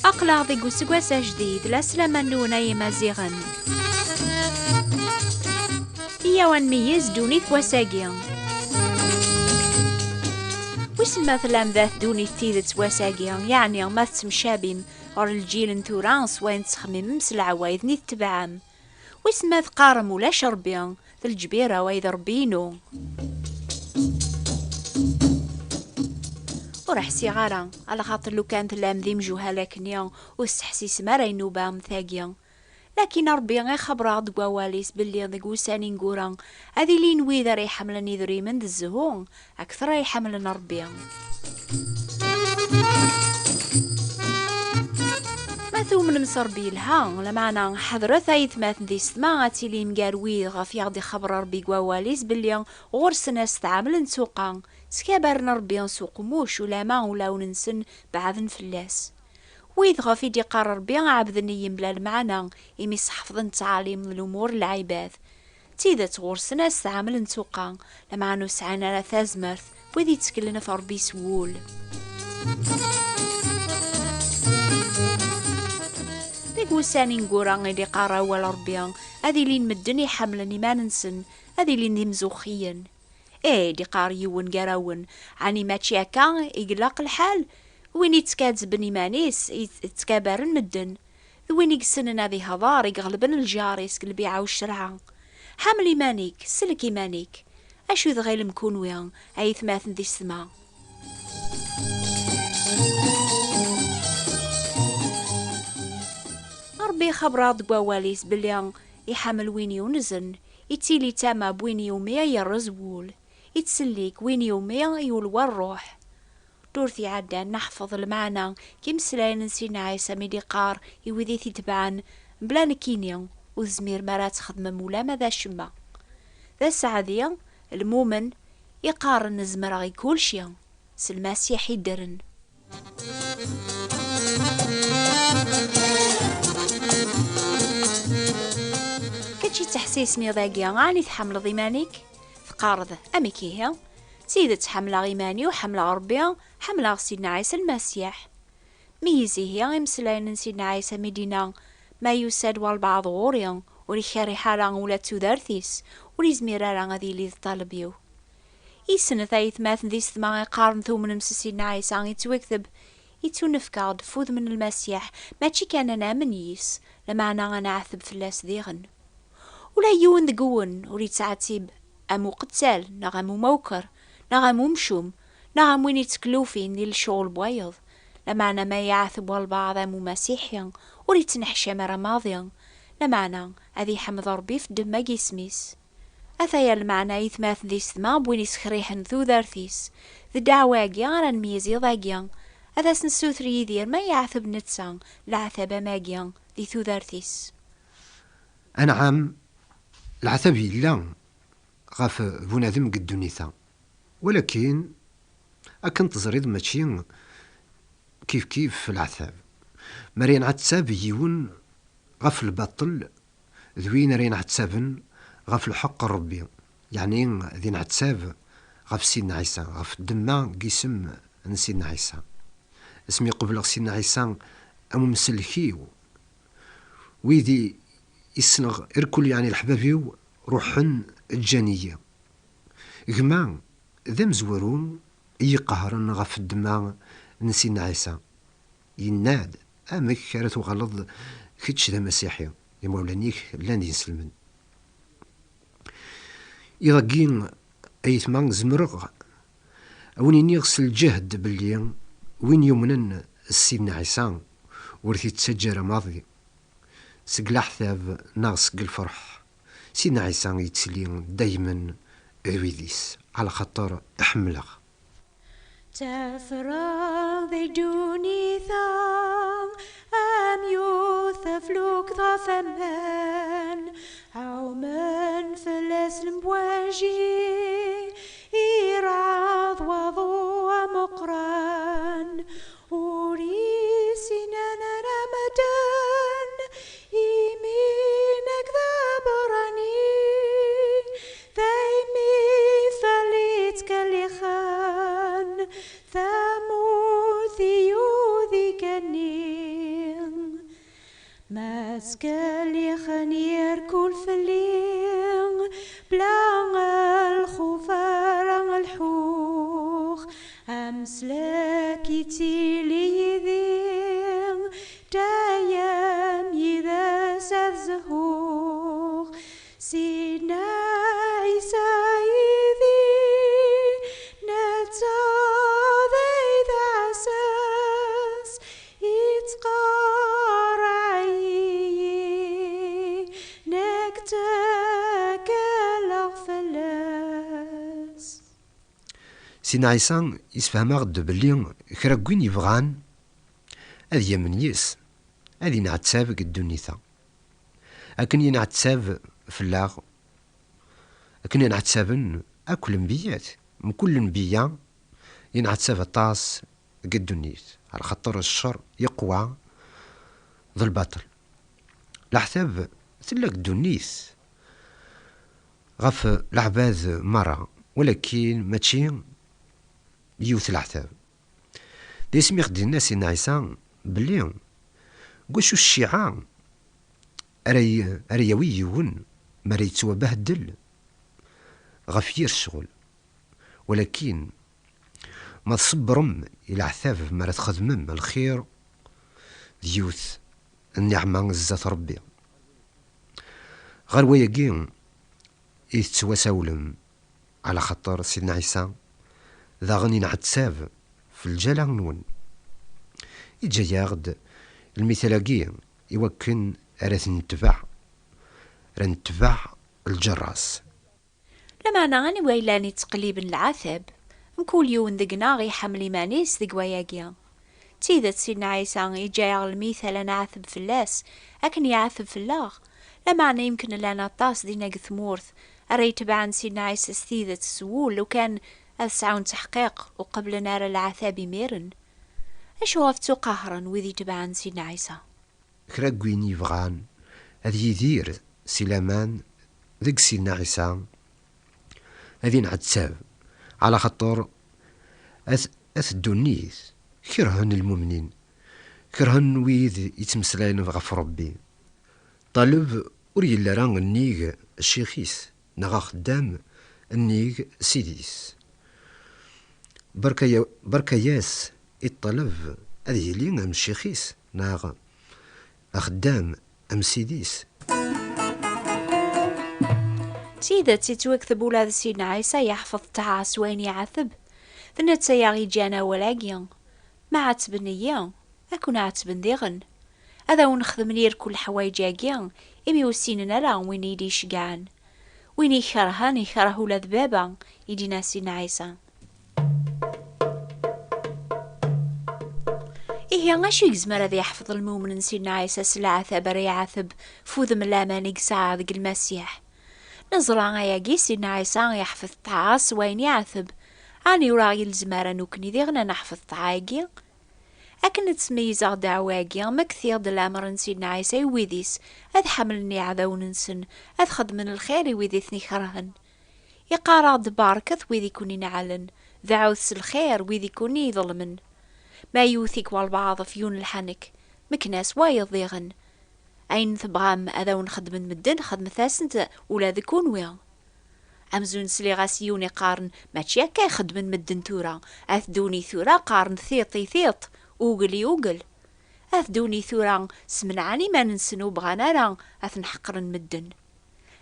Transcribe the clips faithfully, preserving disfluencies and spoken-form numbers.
Aql-aɣ deg useggas ajdid, la slama-nwen ay Imaziɣen. Iyyaw ad nmeyyez ddunit n wass-agi. Wissen ma tellam dat ddunit n tidet n wass-agi, yeɛni ma tettemcabim ɣer lǧil n tura s wayen tettxemmimem s leɛwayed-nni tettebɛem. Wissen ma teqqarem ulac Ṛebbi, d lǧbira-w ay d Ṛebbi-inu. Ur ḥsiɣ ara, alaxaṭer lukan tellam d imjuhal akkenni, ur tesseḥsisem ara i nnuba am tagi. Lakin Ṛebbi ixebber-aɣ-d deg wawal-is belli deg wussan ineggura ad ilin wid ara iḥemmlen idrimen d zzhu, akter ay ḥemmlen Ṛebbi. Ma tumnem s Ṛebbi yelha, lameɛna ḥedṛet ay atmaten d isetma ad tilim gar wid ɣef i aɣ-d-ixebber Ṛebbi deg wawal-is belli ɣur-sen astɛamel n ttuqa, ttkabaren Ṛebbi s uqemmuc ulama ulawen-nsen beɛden fell-as. Wid ɣef i d-iqqar Ṛebbi ɛebden-iyi mebla lmeɛna, imi sḥefḍen ttɛalim n lumuṛ n lɛibad. D tidet ɣur-sen astɛamel n ttuqa, lameɛna ur sɛin ara tazmert wid yetteklen ɣef Ṛebbi s wul. Deg wussan ineggura i d-iqqar awal Ṛebbi, ad ilin medden iḥemmlen iman-nsen, ad ilin d imzuxxiyen. Ih, d-iqqar yiwen gar-awen, ɛni mačči akka i ilaq lḥal? Win yettkazzben iman-is, yettkabaren medden, d win i yessnen ad ihḍer, i iɣelben lǧar-is deg lbiɛa u ccreɛ. Ḥemmel iman-ik, sellek iman-ik. Acu i tɣilem kunwi, ay atmaten d isetma? Ṛebbi ixebber-aɣ-d deg wawal-is belli iḥemmel win yunzen, ittili tama n win yumi yerreẓ wul, ittsellik win yumi yulwa ṛṛuḥ. Ddurt iɛeddan neḥfeḍ lmeɛna n yimeslayen n Sidna Ɛisa mi d-iqqar i wid i t-itebɛen, mebla nekkini ur tezmirem ara ad txedmem ulamma d acemma. D aseɛdi lmumen iqqaren zemreɣ i kulci, s Lmasiḥ i ddren. Kečč yettḥessisen iḍ-agi, ɛni tḥemmleḍ iman-ik? Teqqareḍ, amek ihi? D tidet ḥemmleɣ iman-iw, ḥemmleɣ Ṛebbi, ḥemmleɣ Sidna Ɛisa Lmasiḥ. Meyyez ihi imeslayen n Sidna Ɛisa mi d-yenna, ma yusa-d walbeɛḍ ɣur-i, ur ikerriḥ ara ula d tudert-is, ur izmir ara ad yili d ṭṭaleb-iw. Isnet ay atmaten d isetma iqqaren tumnem s Sidna Ɛisa, ittwakteb, ittunefk-aɣ-d f udem n Lmasiḥ, mačči kan ad namen yis, lameɛna ad neɛteb fell-as diɣen. Ula yiwen deg-wen ur yettɛettib am uqettal, neɣ am umawker, neɣ am umcum, neɣ am win yetteklufin di lecɣel n wayeḍ, lameɛna ma iɛeteb walbeɛḍ am umasiḥi, ur yettneḥcam ara maḍi, lameɛna ad iḥmed Ṛebbi f ddemma n yisem-is. Ataya lmeɛna ay atmaten d isetma n win issekrihen tudert-is. D ddeɛwa-agi ara nmeyyez iḍ-agi, ad as-nessuter Yidir ma yeɛteb netta leɛtab am agi di tudert-is. Anɛam, leɛtab yella ɣef bunadem deg ddunit-a. Walakin, akken teẓriḍ, mačči kif kif leɛtab. Mi ara yenɛettab yiwen ɣef lbaṭel, d win ara yenɛettaben ɣef lḥeqq n Ṛebbi, yeɛni ad yenɛettab ɣef Sidna Ɛisa, ɣef ddemma n yisem n Sidna Ɛisa. Asmi qebleɣ Sidna Ɛisa am umsellek-iw, wid i ssneɣ irkul, yeɛni leḥbab-iw, ruḥen ǧǧan-iyi. Gma d amezwaru i yi-iqehren ɣef ddemma n Sidna Ɛisa. Yenna-d, amek ara tuɣaleḍ kečč d amasiḥi? Imawlan-ik llan d inselmen. Iḍ-agi, ayetma, zemreɣ a wen-iniɣ s lǧehd belli win yumnen s Sidna Ɛisa ur t-yettaǧǧa ara maḍi seg leɛtab neɣ seg lferḥ. Sidna Ɛisa yettili daymen d wid-is, ɛla xaṭer iḥemmel-aɣ. Tafra di ddunit-a am yiwet taflukt ɣef aman, ɛumen fell-as lemwaji, irɛed waḍu ameqqran, ur issinen ara medden imi nekk d aberrani. Rkul fell-i, bla lxuf ara lḥuɣ, ameslak ittili yid-i, dayem yid-s ad zhuɣ. Sidna Ɛisa yid-i, netta d ayt ɛessas, yettqerray-iyi-d, nekk ttekleɣ fell-as. Sidna Ɛisa yessefhem-aɣ-d belli kra n win yebɣan ad yamen yis, ad yenɛettab deg ddunit-a. Akken yenɛettab fell-aɣ, akken yenɛettaben akk lenbiyat, mkul lenbiya yenɛettab aṭas deg ddunit, ɛla xaṭer ccer yeqwa d lbaṭel. Leɛtab tella deg ddunit ɣef leɛbad merra, walakin mačči yiwet leɛtab. D asmi i ɣ-d-yenna Sidna Ɛisa belli deg wacu cciɛa ara y-, ara yawi yiwen mi ara yettwabehdel ɣef yir ccɣel. Walakin ma tṣebbrem i leɛtab mi ara txedmem lxir, d yiwet nniɛma zdat Ṛebbi. Ɣer wayagi i tettwasawlem, ɛla xaṭer Sidna Ɛisa daɣen yenɛettab f lǧala-nwen. Iǧǧa-yaɣ-d lmital-agi i wakken ara t-netbeɛ, ara netbeɛ lǧerras. Lameɛna aniwa yellan ittqelliben leɛtab? Mkul yiwen deg-neɣ iḥemmel iman-is deg wayagi. D tidet, Sidna Ɛisa iǧǧa-yaɣ lmital ad nɛeteb fell-as, akken iɛeteb fell-aɣ. Lameɛna yemken llan aṭas dinna deg tmurt ara itebɛen Sidna Ɛisa s tidet s wul, lukan ad sɛun teḥqiq ur qebblen ara leɛtab imiren. Acuɣef ttuqahren wid itebɛen Sidna Ɛisa? Kra n win yebɣan ad yidir si laman deg Sidna Ɛisa, ad inɛettab, ɛla xaṭer at, at ddunit kerhen lmumnin, kerhen wid yettmeslayen ɣef Ṛebbi. Ṭaleb ur yelli ara nnig ccix-is, neɣ axeddam nnig ssid-is. Berka-ya-, berka-yas i ṭṭaleb ad yili am ccix-is, neɣ axeddam am ssid-is. D tidet, ittwakteb ula d Sidna Ɛisa yeḥfeḍ ṭṭaɛa s wayen iɛeteb. D netta i aɣ-iǧǧan awal-agi. Ma ɛettben-iyi, ad ken-ɛettben diɣen. Ad awen-xedmen irkul leḥwayeǧ-agi, imi ur ssinen ara win i d-iceggɛen. Win i ikerhen, ikerh ula d baba, i d-yenna Sidna Ɛisa. Ihi, acu i yezmer ad yeḥfeḍ lmumen n Sidna Ɛisa s leɛtab ara iɛeteb f udem n laman i yesɛa deg Lmasiḥ? Neẓra ayagi, Sidna Ɛisa iḥfeḍ ṭṭaɛa s wayen iɛeteb. Ɛni ur aɣ-yelzem ara nekkni diɣen ad neḥfeḍ ṭṭaɛa-agi? Akken ad tmeyyzeɣ ddeɛwa-agi, mmektiɣ-d lamer n Sidna Ɛisa i wid-is ad ḥemmlen iɛdawen-nsen, ad xedmen lxir i wid i ten-ikerhen. Iqqar-aɣ-d: "Barket wid i ken-ineɛlen, dɛut s lxir wid i ken-iḍelmen." Ma yewwet-ik walbeɛḍ ɣef yiwen lḥanek, mken-as wayeḍ diɣen. Ayen tebɣam ad awen-xedmen medden, xedmet-asen-t ula d kunwi. Amzun sliɣ-as i yiwen iqqaren: "Mačči akka i xeddmen medden tura, at ddunit tura qqaren tiṭ i tiṭ, ugel i ugel." At ddunit tura smenɛen iman-nsen, ur bɣan ara ad ten-ḥeqren medden.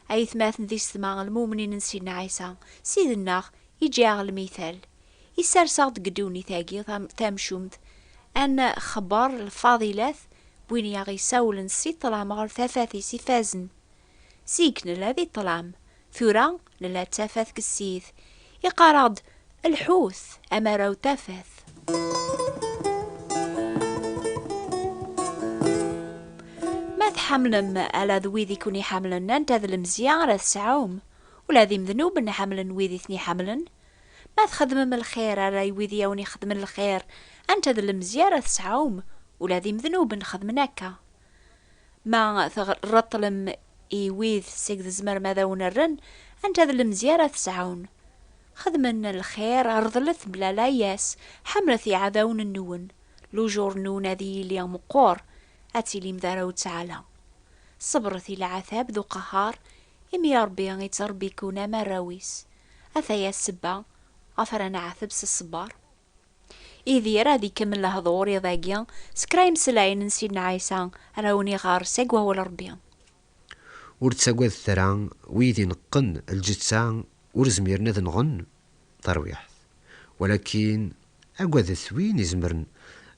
Aytmaten d yessetma, lmumnin n Sidna Ɛisa, Ssid-nneɣ iǧǧa-aɣ lmital, isers-aɣ-d deg ddunit-agi tam-, tamcumt, ad nxebber lfaḍilat n win i aɣ-isawlen si ṭṭlam ɣer tafat-is ifazen. Zik nella di ṭṭlam, tura nella d tafat deg Ssid. Iqqar-aɣ-d: "Lḥut, a marraw tafat." Ma tḥemmlem ala d wid i ken-iḥemmlen, anta d lemzeyya ara tesɛum? Ula d imednuben ḥemmlen wid i ten-iḥemmlen. Ma txedmem lxir ara i wid i awen-ixedmen lxir, anta d lemzeyya ara tesɛum? Ula d imednuben xedmen akka. Ma tɣ-, reṭlem i wid seg tzemrem ad awen-rren, anta d lemzeyya ara tesɛun? Xedmen lxir, reḍlet mebla layas, ḥemmlet iɛdawen-nwen. Lujur-nwen ad yili meqqer, ad tilim d arraw n Ttaɛla. Ṣebret i leɛtab d uqehhar, imi Ṛebbi ittṛebbi-ken am arraw-is. Ataya ssebba ɣef ara nɛeteb s ṣṣber. Yidir ad ikemmel lehdur iḍ-agi s kra imeslayen n Sidna Ɛisa ara wen-iɣer seg wawal Ṛebbi. Ur ttagadet ara wid ineqqen lǧetta ur zmiren ad nɣen tarwiḥt, walakin agadet win izemren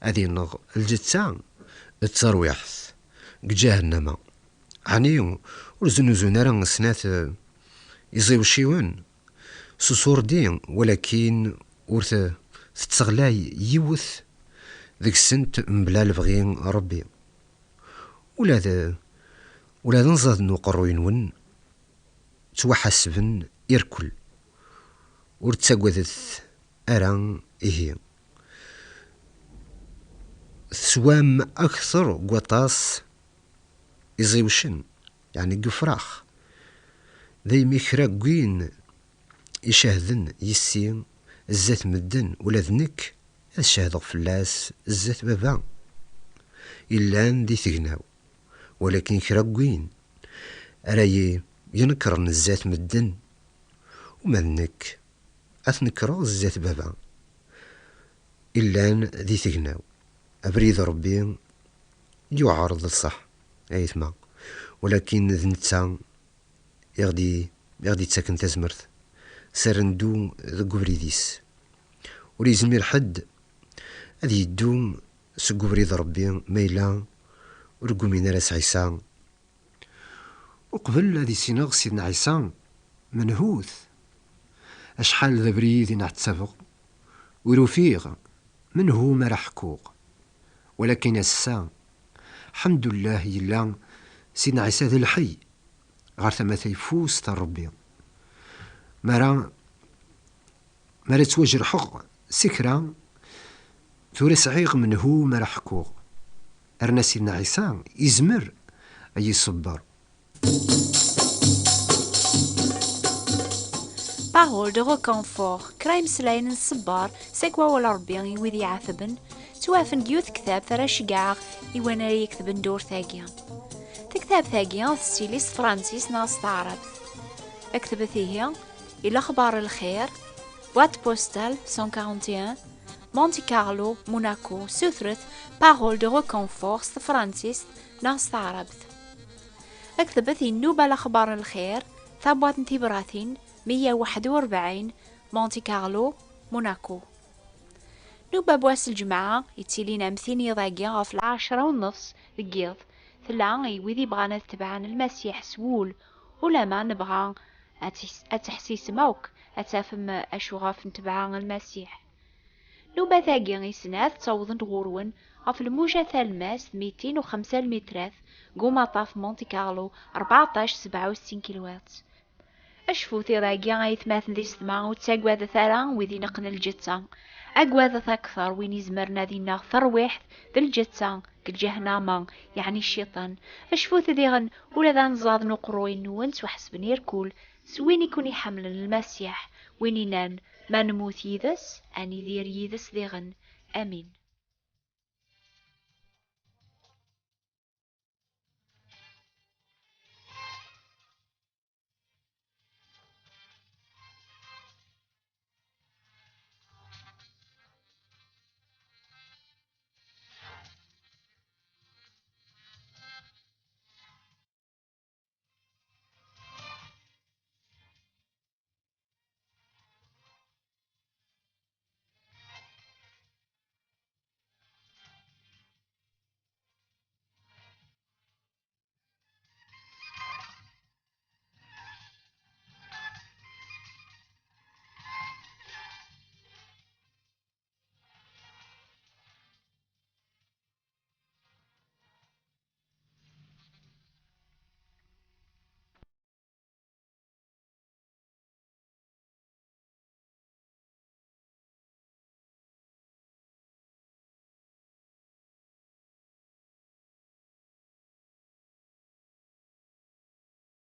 ad ineɣ lǧetta d tarwiḥt deg ǧahennama. Ɛni ur znuzun ara snat iẓiwciwen s usurdi, walakin ur t-, tetteɣlay yiwet deg-sent mebla lebɣi n Ṛebbi? Ula d, ula d anẓad n uqerruy-nwen ttwaḥasben irkel. Ur ttagadet ara ihi. Teswam akteṛ n waṭas iẓiwcen, yeɛni n yifrax. Daymi kra n win icehden yis-i zdat medden, ula d nekk ad cehdeɣ fell-as zdat Baba illan di tegnaw. Walakin kra n win ara yi-, yenekṛen zdat medden, uma d nekk ad t-nekṛeɣ zdat Baba illan di tegnaw. Abrid n Ṛebbi yuɛer d ṣṣeḥ, ayetma, walakin d netta i ɣ-d-, i ɣ-d-ittaken tazmert s ara neddu deg ubrid-is. Ur yezmir ḥedd ad yeddu seg ubrid n Ṛebbi ma yella ur ggumin ara s Ɛisa. Uqbel ad issineɣ Sidna Ɛisa, menhut. Acḥal d abrid i nɛettabeɣ, ur ufiɣ menhu mi ara ḥkuɣ. Walakin ass-a, ḥemdullah, yella Sidna Ɛisa d lḥey ɣer tama tayeffust n Ṛebbi. Mi ara, mi ara ttwajreḥeɣ si kra, tura sɛiɣ menhu mi ara ḥkuɣ. Rna Sidna Ɛisa izmer ad yi-iṣebber. Parole de réconfort, kra imeslayen n ṣṣber seg wawal Ṛebbi i wid iɛetben, ttwafen deg yiwet tektabt ara ceggɛeɣ i win ara iketben ddurt-agi. Taktabt-agi tettili s tefransist neɣ s taɛrabt. Ktbet ihi i Lexbar n Lxir, boîte postale cent quarante et un, Monte Carlo, Monaco, sutret Parole de réconfort s tefransist neɣ s taɛrabt. Ktbet i nnuba Lexbar n Lxir, tabwaṭ n tibratin meyya u waḥed u rebɛin, Monte Carlo, Monaco. Nnuba n wass n lǧemɛa yettilin am tin iḍ-agi ɣef lɛecra u nnefṣ deg yiḍ, tella i wid ibɣan ad tebɛen Lmasiḥ s wul, ulamma nebɣa ad tis-, ad teḥsisem akk, ad tafem acu ɣef netbeɛ Lmasiḥ. Nnubat-agi i snat ttawḍent ɣur-wen ɣef lmuja talemmast mitin u xemsa lmitrat deg umaṭṭaf Monte Carlo rbeɛṭac sebɛa u settin kilwatt. Acfut iḍ-agi, aytmaten d yessetma, ur ttagadet ara wid ineqqen lǧetta. Agadet akteṛ win izemren ad ineɣ tarwiḥt d lǧetta deg lǧahnama, yeɛni cciṭan. Acfut diɣen ula d anẓad n uqerruy-nwen ttwaḥesben irkul s win i ken-iḥemmlen, Lmasiḥ, win innan: "Ma nemmut yid-s, ad nidir yid-s diɣen." Amin.